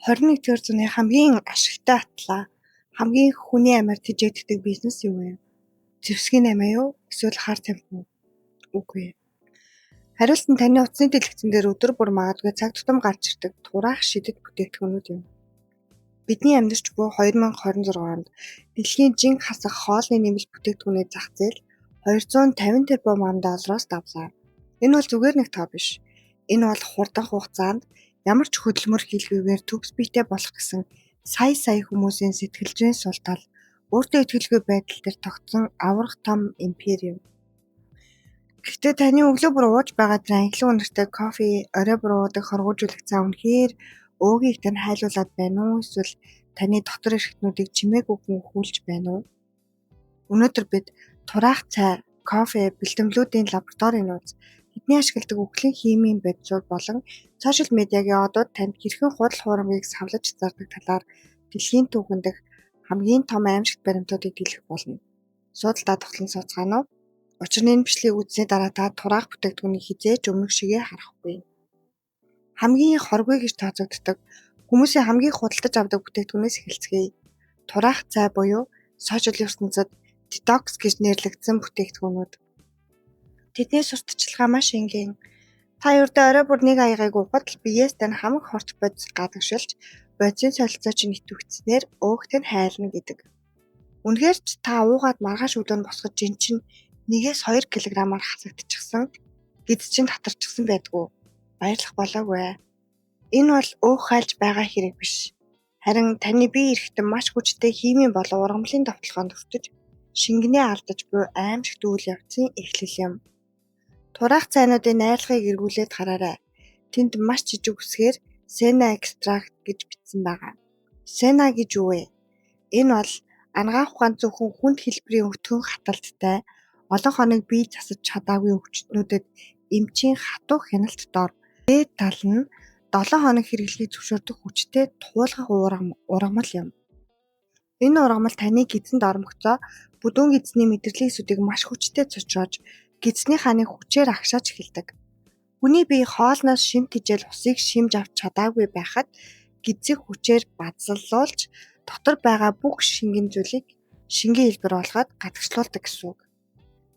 21-р зууны хамгийн ашигтай атлаа, хамгийн хүний амиар тэжээгддэг бизнес юу вэ? Зэвсгийн амиа юу? Эсвэл хар тамхи уу? Үгүй ээ. Хариулт нь таны утасны дэлгэцэн дээр өдөр бүр, магадгүй цаг тутам гарч ирдэг тураах шидэт бүтээгдэхүүнүүд юм. Бидний амьдарч буй 2026 онд дэлхийн жинг хасах хоолны нэмэлт бүтээгдэхүүний зах зээл 250 тэрбум доллароос давлаа. Энэ бол зүгээр нэг тоо биш. Энэ бол хурдан хугацаанд ямар ч хөдөлмөр хийлгүйгээр төгс биетэй болох гэсэн сая сая хүмүүсийн сэтгэл зүйн сул тал, өөртөө итгэлгүй байдал дээр тогтсон аварга том импери юм. Гэхдээ таны өглөө бүр ууж байгаа тэр анхлан үнэртэй кофе, орой бүр уудаг хоргуужуулах цай үнэхээр өөгийг тань хайлуулад байна уу? Эсвэл таны дотор эрхтнүүдийг чимээгүй хүн өхүүлж байна уу? Өнөөдөр бид тураах цай, кофе, бэлтгэлүүдийн лабораторийн нууц, тэдний ашигладаг үхлийн химийн бодисууд болон сошиал медиагийн одууд танд хэрхэн худал хуурамгийг савлаж зардаг талаар дэлхийн түүхэн дэх хамгийн том аймшигт баримтуудыг дийлэх болно. Суудалдаа тухлан сууцгаана уу? Учир нь энэ бичлэгийг үзсний дараа та тураах бүтээгдэхүүнийг хэзээ ч өмнөх шигээ харахгүй. Хамгийн хоргүй гэж тооцогддог, хүмүүсийн хамгийн худалдаж авдаг бүтээгдэхүүнээс эхэлцгээе. Тураах цай буюу сошиал ертөнцид детокс гэж нэрлэгдсэн бүтээгдэхүүнүүд. Тэдний сурталчилгаа маш энгийн. Та ердөө орой бүр нэг аягыг уухад л биеэс тань хамаг хорт бодис гадагшилж, бодисын солилцоо чинь идэвхжсэнээр өөхт нь хайлна гэдэг. Үнэхээр ч та уугаад маргааш өглөө нь босоход жин чинь 1-2 кг-аар хасагдчихсан, гэдэс чинь татарчихсан байдгүй. Баярлах болоогүй ээ. Энэ бол өөх хайлж байгаа хэрэг биш. Харин таны бие эрхтэн маш хүчтэй химийн болон ургамлын довтолгоонд өртөж, шингэнээ алдаж буй аймшигт үйл явцын эхлэл юм. Тураах цайнуудын найрлагыг эргүүлээд хараарай. Тэнд маш жижиг үсгээр Senna extract гэж бичсэн байгаа. Senna гэж юу вэ? Энэ бол анагаах ухаанд зөвхөн хүнд хэлбэрийн өтгөн хаталттай, олон хоног бие засаж чадаагүй өвчтөнүүдэд эмчийн хатуу хяналт дор, дээд тал нь 7 хоног хэрэглэхийг зөвшөөрдөг хүчтэй туулгах ургамал юм. Энэ ургамал таны гэдэсэнд ормогцоо бүдүүн гэдэсний мэдрэлийн эсүүдийг маш хүчтэй цочроож, гэдэсний хааныг хүчээр агшааж эхэлдэг. Хүний бие хоолноос шим тэжээл усыг шимж авч чадаагүй байхад гэдэсийг хүчээр базаллуулж, дотор байгаа бүх шингэн зүйлийг шингэн хэлбэр болгоод гадагшлуулдаг гэсэн үг.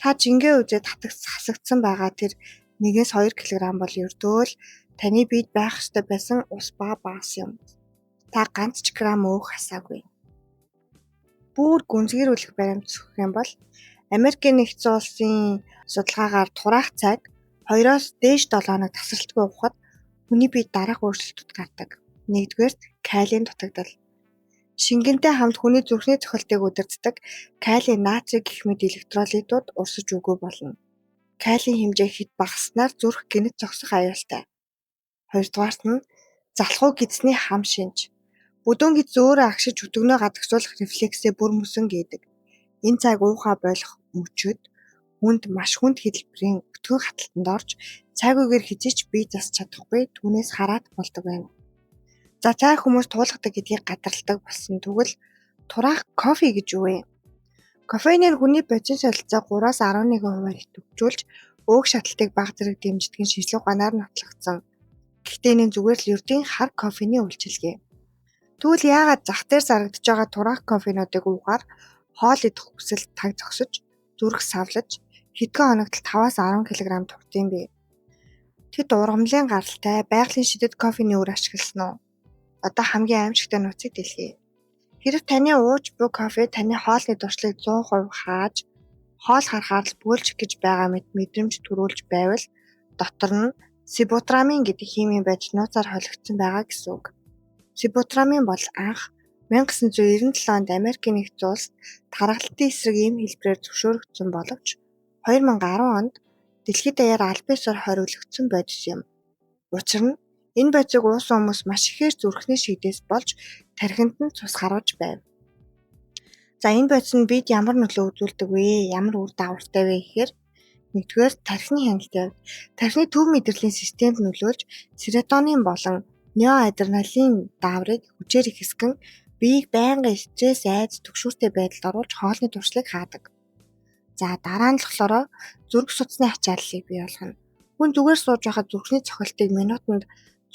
Та жингээ үзээд хасагдсан байгаа тэр 1-2 кг бол ердөө л таны биед байх ёстой байсан ус ба баас юм. Та ганц ч грамм өөх хасаагүй. Бүр гүнзгийрүүлэх баримт сөхөх юм бол Америкийн Нэгдсэн Улсын судалгаагаар тураах цайг 2-оос дээш 7 хоног тасралтгүй уухад хүний биед дараах өөрчлөлтүүд гардаг. Нэгдүгээрт, калийн дутагдал. Шингэнтэй хамт хүний зүрхний цохилтыг удирддаг кали, натрий гэх мэт электролитууд урсаж үгүй болно. Калийн хэмжээ хэт багасснаар зүрх гэнэт зогсох аюултай. Хоёрдугаарт нь залхуу гэдэсний хам шинж. Бүдүүн гэдэс өөрөө агшиж өтгөнөө гадагшлуулах рефлексээ бүр мөсөн гээдэг. Энэ цайг уухаа болох мөчид хүнд маш хүнд хэлбэрийн өтгөн хаталтанд орж, цайгүйгээр хэзээ ч бие засч чадахгүй, түүнээс хараат болдог байна. За, цай хүмүүс туулгадаг гэдгийг гадарладаг болсон. Тэгвэл тураах кофе гэж юу вэ? Кофеин нь хүний бодисын солилцоог 3-аас 11%-аар идэвхжүүлж, өөх шаталтыг бага зэрэг дэмждэг нь шинжлэх ухаанаар нотлогдсон. Гэхдээ энэ нь зүгээр л ердийн хар кофений үйлчилгээ. Тэгвэл яагаад зах дээр зарагдаж байгаа тураах кофенуудыг уухаар хоол идэх хүсэл таг зогсож, зүрх савлаж, хэдхэн хоногт л 5-аас 10 кг турдаг юм бэ? Тэд ургамлын гаралтай байгалийн шидэт кофений үр ашигласан уу? Одоо хамгийн аймшигтай нууцыг дэлгэе. Хэрэв таны ууж буй кофе таны хоолны туршлыг 100% хааж, хоол харахаар л бөөлжих гэж байгаа мэт мэдрэмж төрүүлж байвал дотор нь сибутрамин гэдэг химийн бодис нууцаар холигдсон байгаа гэсэн үг. Сибутрамин бол анх 1997 онд Америкийн Нэгдсэн Улсад тархалтын эсрэг эм хэлбэрээр зөвшөөрөгдсөн боловч 2010 онд дэлхий даяар албан ёсоор хориглогдсон бодис юм. Учир нь энэ бодисыг уусан хүмүүс маш ихээр зүрхний шигдээс болж тархинд нь цус гаргаж байв. За, энэ бодис нь бид ямар нөлөө үзүүлдэг вэ? Ямар үр дагавартай вэ гэхээр нэгдүгээр, тархины хяналтын хувьд тархины төв мэдрэлийн системд нөлөөлж, серотонин болон норадреналин дааврыг хүчээр ихэсгэн, биеийг байнгын стресс, айдас, түгшүүртэй байдалд оруулж хоолны туршлыг хаадаг. За, дараа нь болохоор зүрх судасны ачааллыг бий болгоно. Хүн зүгээр сууж байхад зүрхний цохилтыг минутанд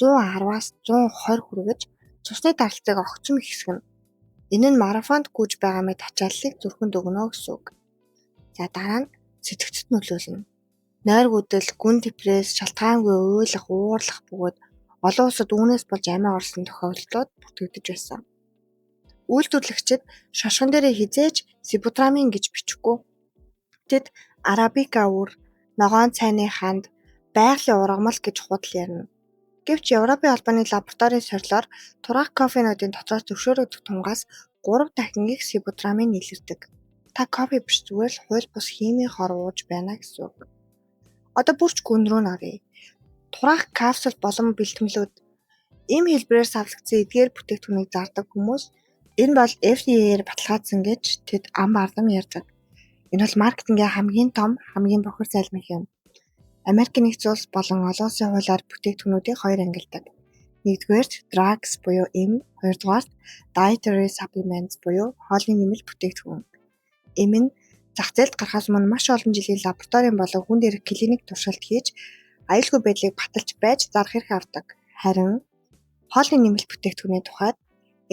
110-аас 120 хүргэж, Цусны даралцааг огцом ихэсгэнэ. Энэ нь марафонд гүйж байгаа мэт ачааллыг зүрхэнд өгнө гэсэн үг. За, дараа нь сэтгэцэд нөлөөлнө. Нойргүйдэл, гүн депресс, шалтгаангүй уйлах, уурлах бөгөөд олон улсад үүнээс болж амиа хорлосон тохиолдлууд бүртгэгдэж байсан. Үйлдвэрлэгчид шошгон дээрээ хэзээ ч сибутрамин гэж бичихгүй. Тэд арабика үр, ногоон цайны ханд, байгалийн ургамал гэж худал ярина. Гэвч Европын холбооны лабораторийн сорилоор тураах кофенуудын дотроос зөвшөөрөгдөх тунгаас 3 дахин их сибутрамин илэрдэг. Та кофе биш, зүгээр л хууль бус химийн хор ууж байна гэсэн үг. Одоо бүр ч гүн рүү нь оръё. Тураах капсул болон бэлтгэлүүд. Эм хэлбэрээр савлагдсан эдгээр бүтээгдэхүүнийг зардаг хүмүүс энэ бол FDA-ээр баталгаажсан гэж тэд ам ардам ярьдаг. Энэ бол маркетингийн хамгийн том, хамгийн бохир цалмих юм. Америк нэгдсэн улс болон олон улсын хуулиар бүтээгдэхүүнүүдийг хоёр ангилдаг. Нэгдүгээрт drugs буюу эм, хоёрдугаарт dietary supplements буюу хоолны нэмэлт бүтээгдэхүүн. Эм нь зах зээлд гарахаас өмнө маш олон жилийн лабораторийн болон хүн дээрх клиник туршилт хийж, аюулгүй байдлыг баталж байж зарах эрх авдаг. Харин хоолны нэмэлт бүтээгдэхүүний тухайд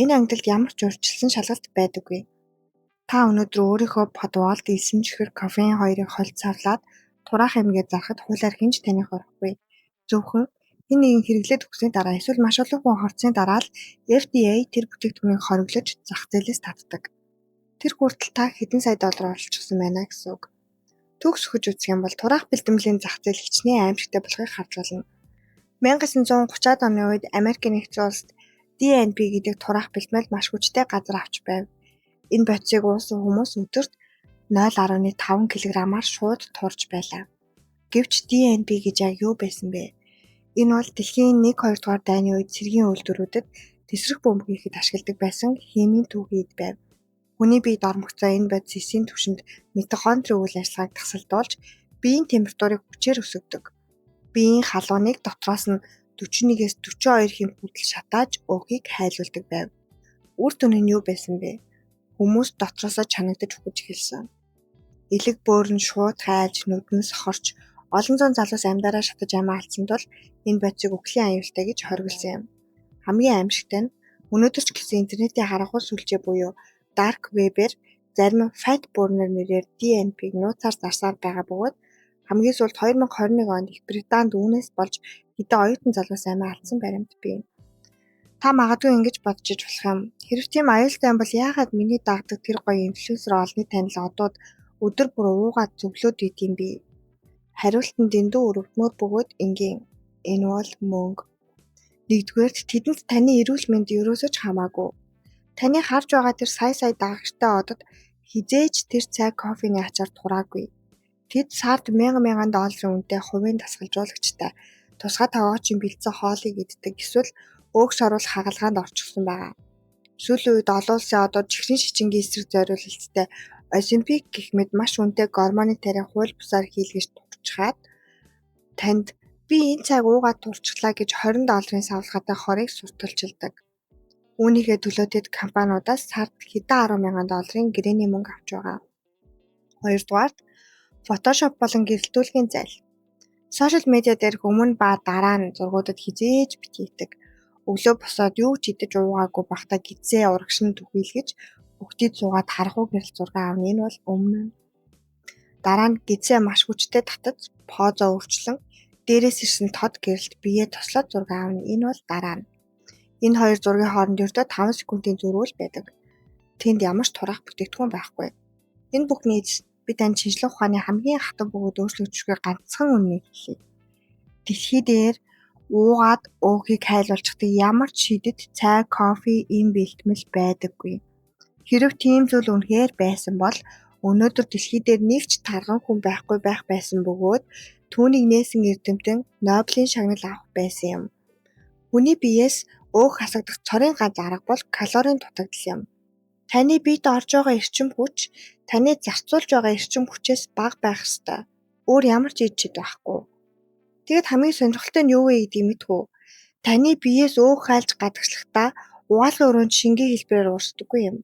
энэ ангилалд ямар ч урьдчилсан шалгалт байдаггүй. Та өнөөдөр өөрийнхөө подвалд элсэн чихэр, кофеин хоёрыг холж савлаад тураах эм гэж зарахад хуулиар хэн ч таныг хорихгүй. Зөвхөн хэн нэгэн хэрэглээд өгсөний дараа эсвэл маш олон хүн хорцсны дараа л FDA тэр бүтээгдэхүүнийг хориглож зах зээлээс татдаг. Тэр хүртэл та хэдэн сая доллар оролцсон байна гэсэн үг. Төгс өгч үзэх юм бол тураах бэлтгэлийн зах зээл хичнээн аимшигтай болохыг харж байна. 1930-аад оны үед Америк нэгдсэн улсад DNP гэдэг тураах бэлтгэл маш хүчтэй газар авч байв. Энэ бодисыг уусан хүмүүс өдөрт 0.5 кг-аар шууд турж байлаа. Гэвч DNP гэж яг юу байсан бэ? Энэ бол дэлхийн 1 2 дугаар дайны үед цэргийн үйлдвэрүүдэд тэсрэх бөмбөг хийхэд ашигладаг байсан химийн түүхий эд байв. Хүний биед ормогцоо энэ бодис эсийн түвшинд митохондрийн үйл ажиллагааг дасгалдуулж, биеийн температурыг хүчээр өсгөдөг. Биеийн халууныг дотроос нь 41-ээс 42 хэм хүртэл шатааж өөхийг хайлуулдаг байв. Үр дүн нь юу байсан бэ? Хүмүүс дотроосоо чанагдаж үхэж эхэлсэн. Элэг бөөр нь шууд хайлж, нүд нь сохорч, олон зуун залуус амьдаараа шатаж амиа алдсан тул энэ бодисыг үхлийн аюултай гэж хориглосон юм. Хамгийн аимшигтай нь өнөөдөр ч гэсэн интернетийн харанхуй сүлжээ буюу dark web-ээр зарим fat burner нэрээр DNP-г нууцаар зарсаар байгаа бөгөөд хамгийн сүүлд 2021 онд Их Британид үүнээс болж хэдэн оюутан залуус амиа алдсан баримт бий. Та магадгүй ингэж бодож иж болох юм. Хэрэв тийм аюултай юм бол яагаад миний дагдаг тэр гоё инфлюенсер олонний танил одууд өдөр бүр уугаад зөвлөөд идэм бэ? Хариулт нь дэндүү өрөвдмөр бөгөөд энгийн. Энэ бол мөнгө. Нэгдүгээрт, тэдэнд таны эрүүл мэнд ерөөсөө ч хамаагүй. Таны харж байгаа тэр сая сая дагагчтай одод хэзээ ч тэр цай кофений ачаар тураагүй. Тэд сард мянган мянган долларын үнэтэй хувийн дасгалжуулагчтай, тусгай тогоочийн бэлдсэн хоолыг иддэг эсвэл өөх соруулах хагалгаанд орчихсон байгаа. Сүүлийн үед олон улсын одууд чихрийн шижингийн эсрэг зориулалттай Оземпик гэх мэт маш үнэтэй гормоны тариа хууль бусаар хийлгэж турчхаад, танд би энэ цайг уугаад турчихлаа гэж 20 долларын савлгаатай хорыг сурталчилдаг. Үүнийхээ төлөө тэд компаниудаас сард хэдэн арван мянган долларын гэрээний мөнгө авч байгаа. Хоёрдугаарт, Photoshop болон гэрэлтүүлгийн зайл. Сошиал медиа дээрх өмнө ба дараа нь зургуудад хэзээ ч битгий итэг. Өглөө босоод юу ч идэж уугаагүй байхдаа гэдсээ урагш нь түхийлгэж үхтийд суугаад харахуу гэрэл зураг авна. Энэ бол өмнө нь. Дараа нь гэдсээ маш хүчтэй татаж, позоо өөрчлөн дээрээс ирсэн тод гэрэлд биеэ тослоод зураг авна. Энэ бол дараа нь. Энэ хоёр зургийн хооронд ердөө 5 секундын зөрүү л байдаг. Тэнд ямар ч тураах бүтээгдэхүүн байхгүй. Энэ бүхний эцэст би танд шинжлэх ухааны хамгийн хатуу бөгөөд өөрчлөгдөшгүй ганцхан үнэнийг хэлье. Дэлхий дээр уугаад өөхийг хайлуулчихдаг ямар ч шидэт цай, кофе, эм бэлтгэл байдаггүй. Хэрэв тийм зүйл үнэхээр байсан бол өнөөдөр дэлхий дээр нэг ч тарган хүн байхгүй байх байсан бөгөөд түүнийг нээсэн эрдэмтэн Нобелийн шагнал авах байсан юм. Хүний биеэс өөх хасагдах цорын ганц арга бол калорийн дутагдал юм. Таны биед орж байгаа эрчим хүч таны зарцуулж байгаа эрчим хүчээс бага байх ёстой. Өөр ямар ч ид чид байхгүй. Тэгэд хамгийн сонирхолтой нь юу вэ гэдгийг мэдэх үү? Таны биеэс өөх хайлж гадагшлахдаа угаалгын өрөөнд шингэн хэлбэрээр уурсдаггүй юм.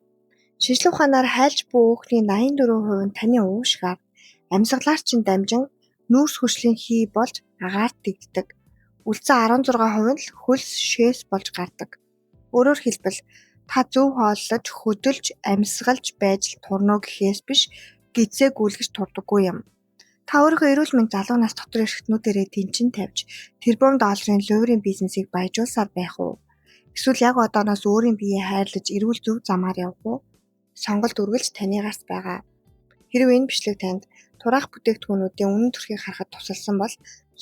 Шинжлэх ухаанаар хайлж буй өөхний 84% нь таны уушгаар, амьсгалаар чинь дамжин нүүрс хөршлийн хий болж агаарт дэгддэг. Үлдсэн 16% нь л хөлс, шээс болж гардаг. Өөрөөр хэлбэл, та зөв хооллож, хөдөлж, амьсгалж байж л турна уу гэхээс биш гэдсээ гүйлгэж турдаггүй юм. Та өөрийнхөө эрүүл мэнд залуу нас дотор эрхтнүүдээрээ тэнчин тавьж тэрбум долларын луйврын бизнесийг баяжуулсаар байх уу? Эсвэл яг одооноос өөрийн биеэ хайрлаж эрүүл зөв замаар явах уу? Сонголт үргэлж таны гарт байгаа. Хэрвээ энэ бичлэг танд тураах бүтээгдэхүүнүүдийн үнэн төрхийг харахад тусалсан бол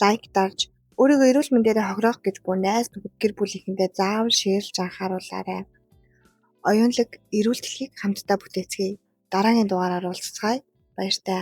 like дарж өөрийгөө эрүүл мэндээрээ хохироох гэж буй найз нөхөд, гэр бүлийнхэндээ заавал share лж анхааруулаарай. Оюунлаг эрүүл дэлхийг хамтдаа бүтээцгээе. Дараагийн дугаараар уулзацгаая. Баяртай.